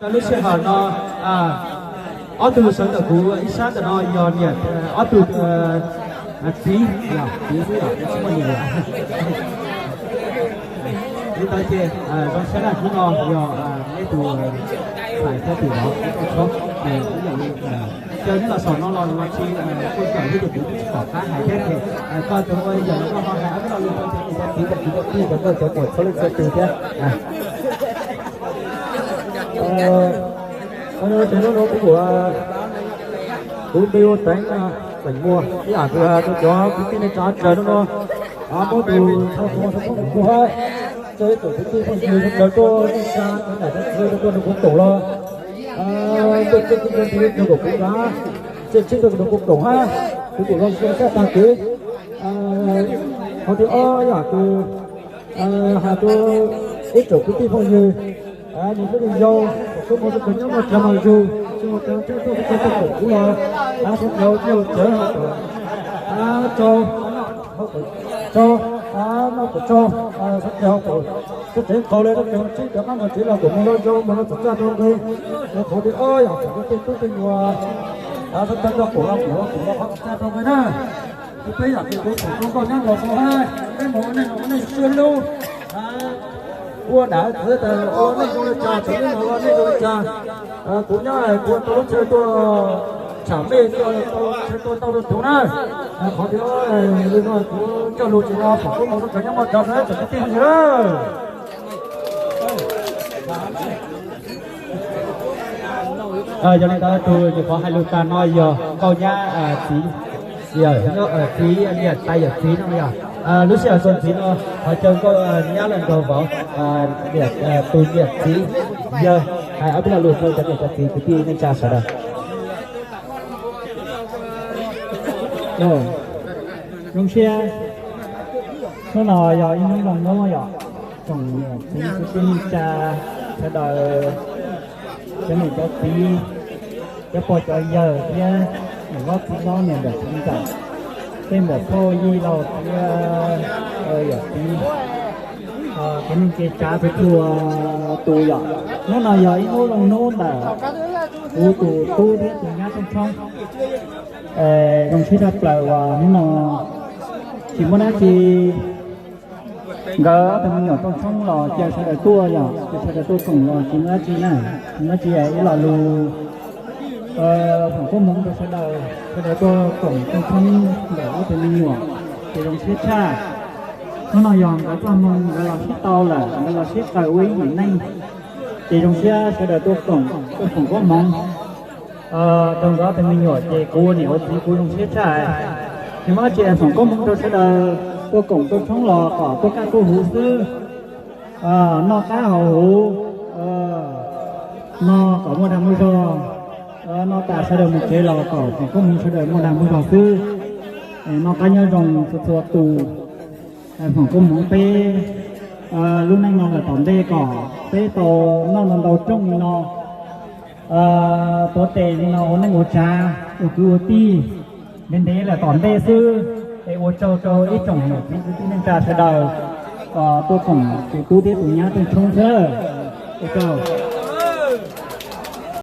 Rau lub sij hawm no, ob tug sawv ntawm kuv ib sab ntawm no yog niam, ob tug txiv, txiv xwb yog tsis muaj niam lawm. Li ntawd ces zoo siab na, hnub no yog neb tus ntxhais thiab tus vauv tub toj tshoob, caw neb los saum no los los tsis, kuj cawm thiab ces kuv twb tsis pom qab hais thiab ces koj tus ua yam no koj ho hais ob peb lo lus rau cov niam cov txiv cov kwv cov tij cov nkauj cov muam txhua leej txhua tus thiab. Ces hnub no kuv, kuv npe hu Teev Xeem Muas, ib yam li rau cov kwv tij neej tsa tsaws hnub no muab tus thawj xeeb rau kuv hab, txog ib tsoom kwv tij phooj ywg sawv daws tuaj neej tsa cov niam cov txiv rau tuaj nrog kuv koom los, tuaj txhij txhij nrog kuv koom hab, txhij txhij nrog kuv koom hab, kuv koom los zoo tshaj tag kev. Qhov thib ob yog kws has rua ib tsoom kwv tij phooj ywg, nws kuj yug yau, kuj muaj txoj kev nyob muaj tsawg mas zug, txoj kev tuaj kuj tau koom kuv los, sawv daws txhua txhua txhua txhua, tso, tso, noj kuv tso, sawv daws txhua txhua qaug le, sawv daws tsib cov qab ntawd tsev los koom mus lug zoo mus lug txhua txhua rau nqi. Qhov thib ob yog tsoom kwv tij tub tub nyuas, sawv daws txhua txhua koom los koom los koom los qhov txhua txhua rau nqi na. Kuv peb yam li kuv tsoom koob nkauj nyob nkaus rau hab, peb mus ua neej ua neej siab hlub, ua dam txwv tas ua neej zoo li cas, txawm nej mus ua neej zoo li cas. Kuv nyob kuv tau lub chaw tuaj tsham mej, tau lub chaw tuaj tau rau tus na. Qhov thib ob li no kuv coj lug tsis no, foom koob hmoov rau cov nyob muaj zog rau tsoom kwv tij phooj ywg. Yog li ntawd tus nyuam qhuav hais lus tag no yog nkauj nyab txiv, yog txiv niam tais yawm txiv no yog. Lub sij hawm txuas ntxiv no thov caw nkauj nyab los nrog vauv, tus niam txiv yawg hais ob peb lo lus rau cov niam cov txiv kwv tij neej tsa sawv daws. Zoo siab, hnub no yog ib hnub zoo hnub yom, tsoom niam txiv kwv tij neej tsa sawv daws, cov niam cov txiv, cov pog cov yawg thiab niam hlob txiv hlob niam ntxawm txiv ntxawm, tej muam phauj yij laug thiab yawm txiv, kwv neej tsa txhua txhua tus yom. Hnub no yog ib hnub zoo hnub ntawm kuv tus tub thiab tus nyab Tooj Tshoob. Zoo siab tshaj plaws uas hnub no tsis muaj dab tsi, nkawd ob tug me nyuam Tooj Tshoob los caw sawv daws tuaj yom, caw sawv daws tuaj koom los tsis muaj dab tsi na, tsis muaj dab tsi, ib lo lus foom koob hmoov rau sawv daws, sawv daws tuaj koom Tooj Tshoob ntawm ob tug me nyuam, ces zoo siab tshaj. Hnub no yog nkawd txoj hmoo nkawd los sib tau lawm, nkawd los sib qawm ua ib yim neej, ces zoo siab sawv daws tuaj koom tuaj foom koob hmoov rau nkawd ob tug me nyuam, ces kuv ua niam ua txiv kuv zoo siab tshaj. Tsis muaj dab tsi, foom koob hmoov rau sawv daws tuaj koom Tooj Tshoob los kom tuaj kaj tuaj huv xwb, noj qab haus huv, noj kom muaj dag muaj zog, noj tas sawv daws mus tsev los kom foom koob hmoov sawv daws muaj dag muaj zog xwb. Noj qab nyob zoo txhua txhua tus. Foom koob hmoov peb lub neej no lawm tom ntej kom peb tau noj ntau ntau rooj li no, tuav tes li no ua neej ua tsav ua kwv ua tij ntev ntev lawm tom ntej xwb. Es ua tsaug rau ib tsoom niam txiv kwv tij neej tsa sawv daws tuaj koom tus tub thiab tus nyab Tooj Tshoob xwb. Ua tsaug.